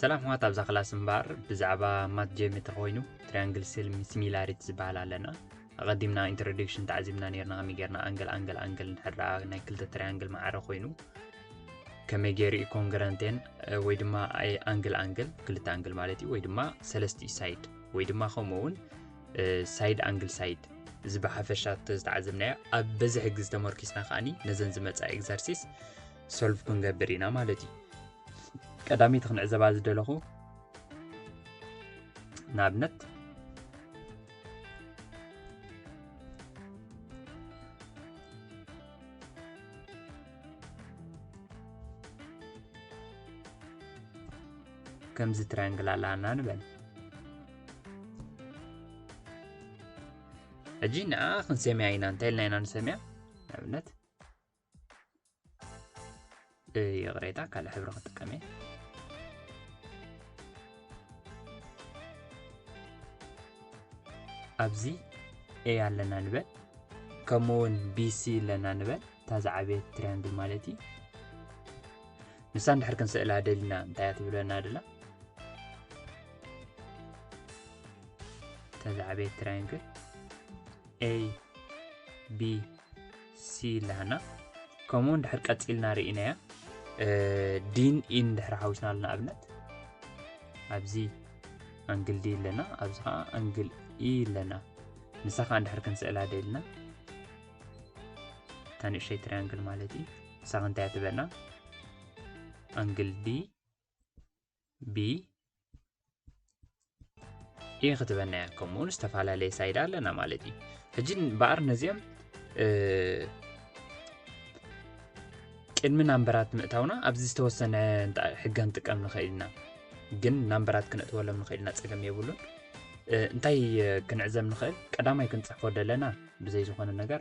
ሰላም ኣሕዋት፣ ኣብዛ ክላስ እምበኣር ብዛዕባ ማት ጂኦሜትሪ ኮይኑ ትሪያንግል ስሚላሪቲ ዝበሃል ኣለና። ኣቐዲምና ኢንትሮዳክሽን ተዓዚብና ነርና፣ ከመይ ጌርና ኣንግል ኣንግል ኣንግል እንድሕር ደኣ ናይ ክልተ ትሪያንግል ማዕረ ኮይኑ ከመይ ገይሩ እዩ ኮንግረንቴን ወይ ድማ ኣይ ኣንግል ኣንግል ክልተ ኣንግል ማለት እዩ፣ ወይ ድማ ሰለስቲኡ ሳይድ ወይ ድማ ከምኡ እውን ሳይድ ኣንግል ሳይድ እዚ ብሓፈሻ ተዝተዓዘብናዮ ኣብ በዚ ሕጊ ዝተመርኪስና ከዓኒ ነዘን ዝመፃ ኤግዘርሲስ ሶልቭ ክንገብር ኢና ማለት እዩ። ቀዳመይቲ ክንዕዘባ ዝደለኹ ንኣብነት ከምዚ ትራያንግል ኣላና ንበል። ሕጂ ንዓ ክንሰምያ ኢና። እንታይ ኢልና ኢና ንሰምያ? ንኣብነት ይቕሬታ፣ ካልእ ሕብሪ ክጥቀም እየ። ኣብዚ ኤ ኣለና ንበል፣ ከምኡ እውን ቢሲ ኣለና ንበል። እታ ዝዓበየት ትሪያንግል ማለት እዩ። ንሳ እንድሕር ክንስእላ ደሊና እንታይ እያ ትብለና ደላ? እታ ዝዓበየት ትሪያንግል ኤ ቢ ሲ ኣለና። ከምኡ እንድሕር ቀፂልና ርኢናያ፣ ዲን ኢን እንድሕር ሓዊስና ኣለና ኣብነት ኣብዚ ኣንግል ዲ ኣለና፣ ኣብዚ ከዓ ኣንግል ኢ ኣለና። ንሳ ከዓ እንድሕር ክንስእላ ደልና እታ ንእሽተይ ትሪያንግል ማለት እዩ። ንሳ ክንታይ ትበና? ኣንግል ዲ ቢ ኢ ክትበና እያ። ከምኡውን ዝተፈላለየ ሳይድ ኣለና ማለት እዩ። ሕጂ እምበኣር ነዚኦም ቅድሚ ናምበራት ምእታውና ኣብዚ ዝተወሰነ ሕገ ንጥቀም ንኽእል ኢና። ግን ናምበራት ክነእትወሎም ንኽእል ኢና፣ ጸገም የብሉን። እንታይ ክንዕዘብ ንኽእል? ቀዳማይ ክንጽሕፎ ደለና ብዘይ ዝኾነ ነገር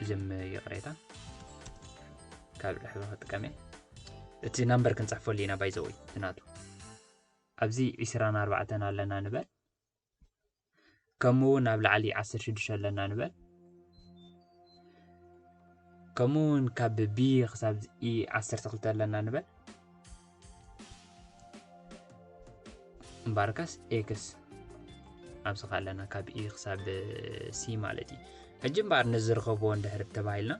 እዚም ይቕሬታ ካብ ርሕቢ ክጥቀም እየ። እቲ ናምበር ክንጽሕፈሉ ኢና ባይዘወይ ትናቱ ኣብዚ ዒስራን ኣርባዕተን ኣለና ንበል። ከምኡ እውን ኣብ ላዕሊ ዓሰርተ ሽዱሽተ ኣለና ንበል። ከምኡ እውን ካብ ቢ ክሳብ ኢ ዓሰርተ ክልተ ኣለና ንበል። እምበኣርከስ ኤክስ ኣብዚ ከ ኣለና ካብ ኢ ክሳብ ሲ ማለት እዩ። ሕጂ እምበኣር ነዚ ርኸብዎ እንድሕር ተባሂልና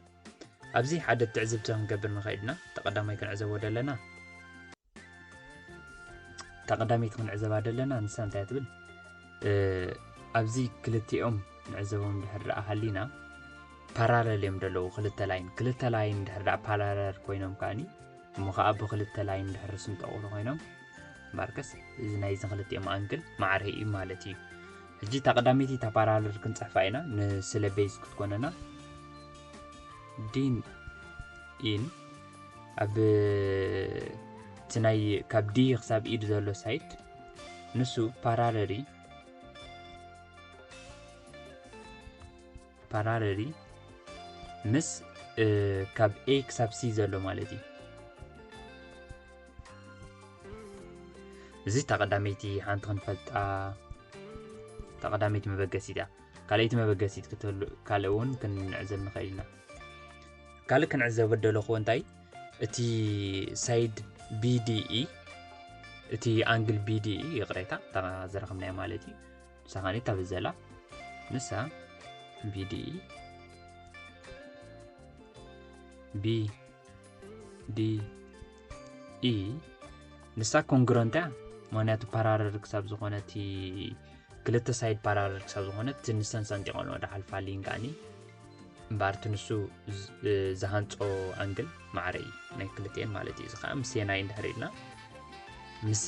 ኣብዚ ሓደ ትዕዝብቲ ክንገብር ንኽእል ኢና። ተቐዳማይ ክንዕዘቦ ደለና ተቐዳመይቲ ክንዕዘባ ደለና ንሳ እንታይ ትብል? ኣብዚ ክልቲኦም ንዕዘቦም ድሕር ደኣ ሃሊና ፓራለል እዮም ደለዉ ክልተ ላይን ክልተ ላይን ድሕር ደኣ ፓራለል ኮይኖም ከኣኒ እሞ ከዓ ብክልተ ላይን ድሕር ስንጠቑ ኮይኖም እምበኣርከስ እዚ ናይዚ ክልቲኦም ኣንግል ማዕረ እዩ ማለት እዩ። ሕጂ እታ ቀዳመይቲ እታ ፓራለል ክንፅሕፋ ኢና ንስለ ቤዝ ክትኮነና ዲን ኢን ኣብ እቲ ናይ ካብ ዲ ክሳብ ኢድ ዘሎ ሳይድ ንሱ ፓራለሪ ፓራለሪ ምስ ካብ ኤ ክሳብ ሲ ዘሎ ማለት እዩ። እዚ ተቐዳመይቲ ሓንቲ ክንፈልጣ ተቐዳመይቲ መበገሲት እያ። ካልኣይቲ መበገሲት ክትህሉ ካልእ እውን ክንዕዘብ ንኽእል ኢና። ካልእ ክንዕዘብ ደለኹ እንታይ እቲ ሳይድ ቢዲኢ እቲ ኣንግል ቢዲኢ ይቕሬታ እታ ዝረኸብናዮ ማለት እዩ። ንሳ ከዓኒት ታበዘላ ንሳ ቢዲኢ ቢ ዲ ኢ ንሳ ኮንግረንት እያ። ምክንያቱ ፓራለል ክሳብ ዝኾነ እቲ ክልተ ሳይድ ፓራለል ክሳብ ዝኾነ እቲ ንሰን ሰንጢቐንኦ ድሓልፋ ሊንክ ኣኒ እምበኣር እቲ ንሱ ዝሃንፆ ኣንግል ማዕረ እዩ ናይ ክልቲኤን ማለት እዩ። እዚ ከዓ ምስ የናይ እንድሕር ኢልና ምስ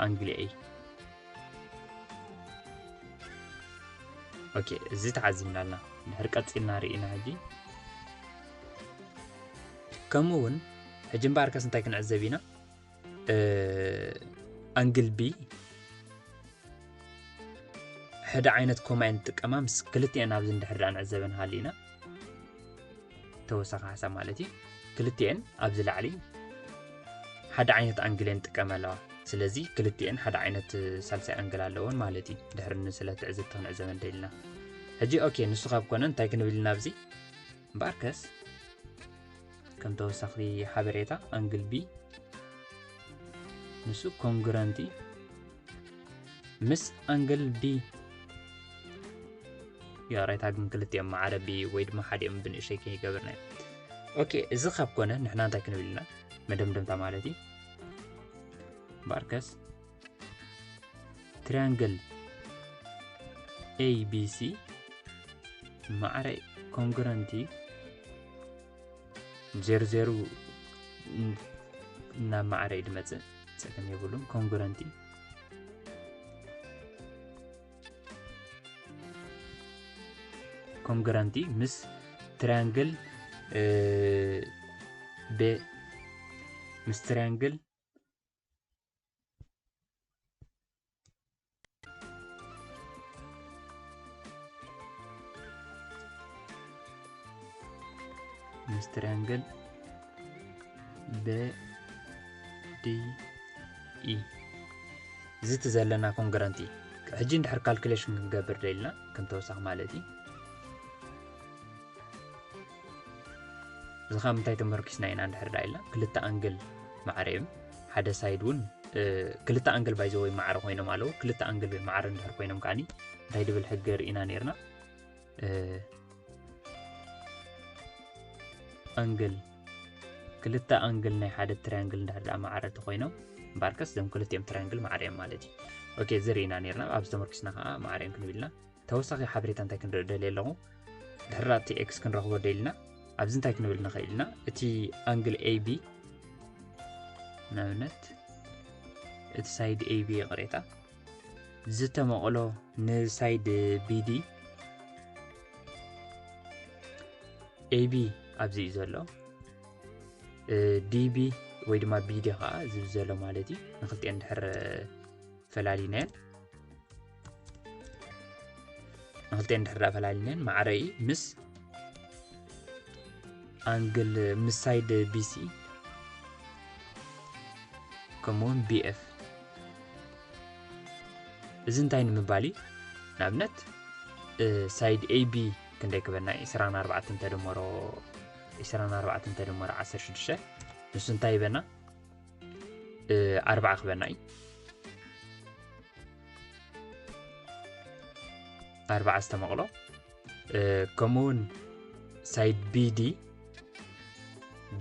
ኣንግል ኤ ኦኬ እዚ ተዓዚብና ኣለና። ድሕር ቀፂልና ርኢና ሕጂ ከምኡ እውን ሕጂ እምበኣርከስ እንታይ ክንዕዘብ ኢና? ኣንግል ቢ ሕደ ዓይነት ኮማ እየን ዝጥቀማ ምስ ክልቲኤን ኣብዚ እንድሕር ደኣ ንዕዘበን ሃሊና ተወሳኺ ሓሳብ ማለት እዩ። ክልቲኤን ኣብዚ ላዕሊ ሓደ ዓይነት ኣንግል እየን ዝጥቀማ ኣለዋ። ስለዚ ክልቲኤን ሓደ ዓይነት ሳልሳይ ኣንግል ኣለወን ማለት እዩ። ድሕሪ ንስለ ትዕዝብቲ ክንዕዘበን ደሊና። ሕጂ ኦኬ ንሱ ካብ ኮነ እንታይ ክንብል ኢና ኣብዚ እምበኣርከስ ከም ተወሳኺ ሓበሬታ ኣንግል ቢ ንሱ ኮንግረንቲ ምስ ኣንግል ቢ። ይቕሬታ ግን ክልቲኦም ማዕረ ቢ ወይ ድማ ሓዲኦም ብንእሸይ ከይገብርና። ኦኬ፣ እዚ ካብ ኮነ ንሕና እንታይ ክንብል ኢና? መደምደምታ ማለት እዩ። ባርከስ ትሪያንግል ኤ ቢ ሲ ማዕረ ኮንግረንቲ ዜሮ ዜሮ ናብ ማዕረ እዩ ዝመፅእ፣ ፀገም የብሉን። ኮንግረንቲ ኮንግረንቲ ምስ ትሪያንግል ቤ ምስ ትሪያንግል ምስ ትሪያንግል ቤ ዲ ኢ። እዚ እቲ ዘለና ኮንግረንቲ። ሕጂ እንድሕር ካልኩሌሽን ክንገብር ደልና፣ ከም ተወሳኺ ማለት እዩ። እዚ ካብ ምንታይ ተመርኪስና ኢና እንድሕር ዳ ኢልና፣ ክልተ ኣንግል ማዕረ እዮም። ሓደ ሳይድ እውን፣ እ፣ ክልተ ኣንግል ባይዘ ወይ ማዕረ ኮይኖም ኣለዉ። ክልተ ኣንግል ማዕረ እንድሕር ኮይኖም ከዓኒ እንታይ ድብል ሕጊ ርኢና ነይርና? እ፣ ኣንግል፣ ክልተ ኣንግል ናይ ሓደ ትሪያንግል እንድሕር ደኣ ማዕረ ተኮይኖም፣ እምበኣርከስ እዞም ክልቲኦም ትሪያንግል ማዕረ እዮም ማለት እዩ። ኦኬ፣ እዚ ርኢና ነይርና። ኣብዚ ተመርኪስና ከዓ ማዕረ እዮም ክንብል ኢና። ተወሳኺ ሓበሬታ እንታይ ክንርኢ ደልየ ኣለኹ? ድሕር እቲ ኤክስ ክንረኽቦ ደሊና፣ ኣብዚ እንታይ ክንብል ንኽእል ኢና? እቲ ኣንግል ኤ ቢ፣ ንኣብነት፣ እቲ ሳይድ ኤ ቢ ይቕሬታ፣ ዝተመቕሎ ንሳይድ ቢ ዲ፣ ኤ ቢ ኣብዚ እዩ ዘሎ፣ እ፣ ዲ ቢ ወይ ድማ ቢ ዲ ኸዓ እዚ ዘሎ ማለት እዩ። ንክልቲኤን ድሕር ፈላሊናየን፣ ንክልቲኤን ድሕር ዳ ፈላሊናየን፣ ማዕረ እዩ ምስ ኣንግል፣ ምስ ሳይድ ቢ ሲ፣ ከምኡውን ቢ ኤፍ። እዚ እንታይ ንምባል እዩ? ንኣብነት፣ እ፣ ሳይድ ኤ ቢ ክንደይ ክበና እዩ? ዕስራን ኣርባዕተን ተደመሮ፣ ዕስራን ኣርባዕተን ተደመሮ ዓሰርተ ሽዱሽተ፣ ንሱ እንታይ ይበና? እ፣ ኣርባዓ ክበና እዩ። ኣርባዓ ዝተመቕሎ፣ እ፣ ከምኡውን ሳይድ ቢ ዲ፣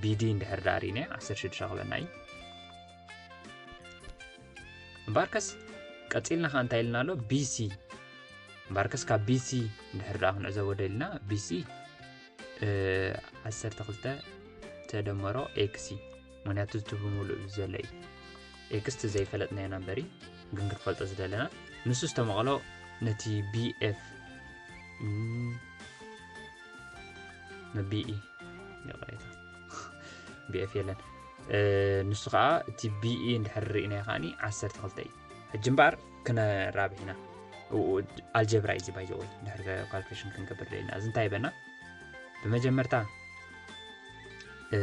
ቢ ዲ እንድሕር ደኣ ርኢናዮ፣ ዓሰርተ ሽዱሽተ ክበና እዩ። እምበኣርከስ፣ ቀጺልና ኸኣ እንታይ ኢልና ኣሎ? ቢ ሲ። እምበኣርከስ፣ ካብ ቢ ሲ እንድሕር ደኣ ክንዕዘቦ ደሊና፣ ቢ ሲ፣ እ፣ ዓሰርተ ክልተ ተደመሮ ኤክስ እዩ። ምኽንያቱ፣ እቲ ብምሉእ ዘሎ እዩ። ኤክስ እቲ ዘይፈለጥናዮ ናምበር እዩ፣ ግን ክንፈልጦ ዝደለና። ንሱ ዝተመቕሎ ነቲ ቢ ኤፍ፣ እም፣ ቢ ኢ፣ ይቕሬታ፣ ቢ ኤፍ የለን። እ፣ ንሱ ኸኣ እቲ ቢ ኢ እንድሕር ርኢናዮ ከኣኒ ዓሰርተ ክልተ እዩ። ሕጂ እምበኣር ክነራብሕ ኢና። ኡ-፣ ኡ-፣ ኣልጀብራ እዩ እዚ፣ ባይ ዘ ወይ፣ ድሕሪ ካልኩሌሽን ክንገብር ደሊና። እዚ እንታይ ይበና? ብመጀመርታ፣ እ፣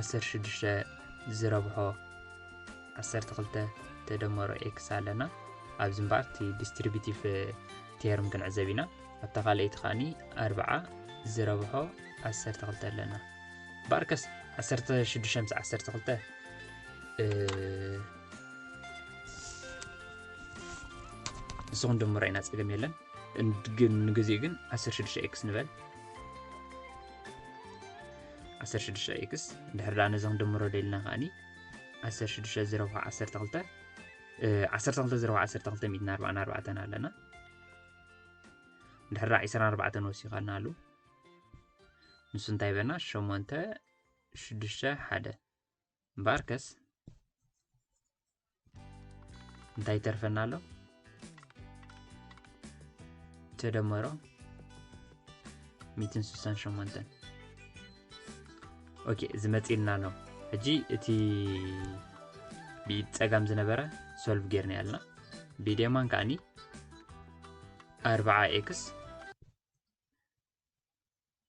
ዓሰርተ ሽዱሽተ ዝረብሖ ዓሰርተ ክልተ ተደመሮ ኤክስ ኣለና። ኣብዚ እምበኣር እቲ ዲስትሪቢቲቭ ቴርም ክንዕዘብ ኢና። ኣብታ ካልኣይቲ ከኣኒ ኣርባዓ ዝረብሖ ዓሰርተ ክልተ ኣለና። እምበኣርከስ ዓሰርተ ሽዱሽተ ምስ ዓሰርተ ክልተ፣ እ፣ ንሱ ክንድምሮ ኢና፣ ጸገም የለን። እን-፣ ግን ንግዚኡ ግን ዓሰርተ ሽዱሽተ ኤክስ ንበል። ዓሰርተ ሽዱሽተ ኤክስ፣ እንድሕር ደኣ ነዚ ክንድምሮ ደሊና ከኣኒ ዓሰርተ ሽዱሽተ ዝረብሖ ዓሰርተ ክልተ፣ እ፣ ዓሰርተ ክልተ ዝረብሖ ዓሰርተ ክልተ ሚእትን ኣርባዓን ኣርባዕተን ኣለና። እንድሕር ደኣ ዕስራን ኣርባዕተን ወሲኻልና ኣሉ። ንሱ እንታይ ይበና? ሸሞንተ ሽዱሽተ ሓደ። እምበኣርከስ እንታይ ይተርፈና ኣሎ? ተደመሮ ሚእትን ስሳን ሸሞንተን። ኦኬ፣ እዚ መጺእልና ኣሎ። ሕጂ እቲ ብጸጋም ዝነበረ ሶልቭ ጌርና ያልና። ብየማን ከኣኒ ኣርባዓ ኤክስ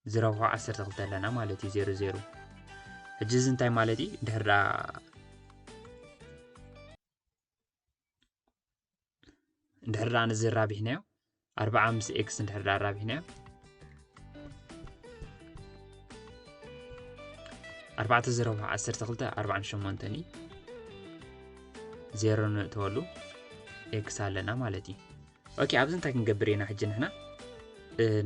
ዝረብሖ ዓሰርተ ክልተ ኣለና ማለት እዩ፣ ዜሮ ዜሮ። ሕጂ እዚ እንታይ ማለት እዩ? እንድሕር ደኣ፣ እንድሕር ደኣ ነዚ ራቢሕናዮ፣ ኣርባዓ ምስ ኤክስ እንድሕር ደኣ ራቢሕናዮ፣ ኣርባዕተ ዝረብሖ ዓሰርተ ክልተ ኣርባዓን ሸሞንተን እዩ። ዜሮ ነእተወሉ ኤክስ ኣለና ማለት እዩ። ኦኬ፣ ኣብዚ እንታይ ክንገብር ኢና ሕጂ ንሕና?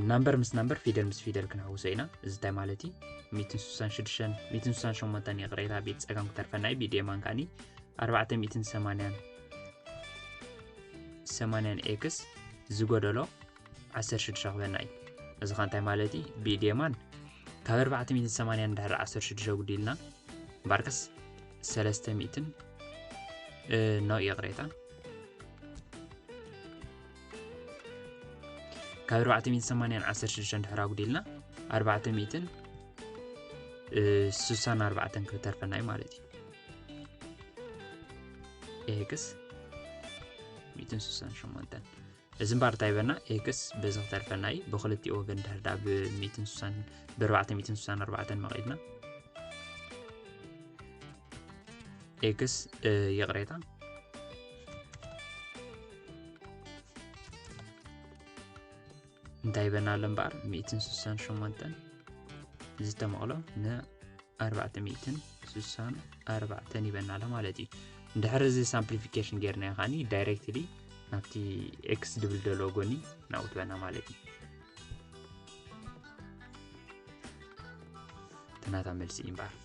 ናምበር ምስ ናምበር፣ ፊደል ምስ ፊደል ክንሕውሶ ኢና። እዚ እንታይ ማለት እዩ? ሚእትን ስሳን ሽዱሽተን፣ ሚእትን ስሳን ሸሞንተን ይቕሬታ፣ ቤት ጸጋም ክተርፈና እዩ። ቤት የማን ከኣኒ ኣርባዕተ ሚእትን ሰማንያን፣ ሰማንያን ኤክስ ዝጎደሎ ዓሰርተ ሽዱሽተ ክበና እዩ። እዚ ኸ እንታይ ማለት እዩ? ቤት የማን ካብ ኣርባዕተ ሚእትን ሰማንያን ድሕሪ ዓሰርተ ሽዱሽተ ጉዲልና እምበኣርከስ ሰለስተ ሚእትን ኖ፣ ይቕሬታ፣ ካብ ኣርባዕተ ሚእትን ሰማንያን ዓሰርተ ሽዱሽተ ድሕሪ ኣጉዲልና ኣርባዕተ ሚእትን ስሳን ኣርባዕተን ክተርፈና እዩ ማለት እዩ። ኤክስ ሚእትን ስሳን ሸሞንተን። እዚ እምበኣር እንታይ ይበና? ኤክስ በዚ ክተርፈና እዩ። ብክልቲኡ ወገን ድሕር ዳ ብሚእትን ስሳን፣ ብኣርባዕተ ሚእትን ስሳን ኣርባዕተን መቒድና ኤክስ፣ ይቕሬታ፣ እንታይ ይበና ኣሎ እምበኣር? ሚእትን ስሳን ሸሞንተን ዝተመቕሎ ን ኣርባዕተ ሚእትን ስሳን ኣርባዕተን ይበና ኣሎ ማለት እዩ። እንድሕር እዚ ሳምፕሊፊኬሽን ጌርናዮ ከኣኒ ዳይሬክትሊ ናብቲ ኤክስ ድብል ደሎ ጎኒ ናብኡ ትበና ማለት እዩ። ተናታ መልሲ እዩ እምበኣር።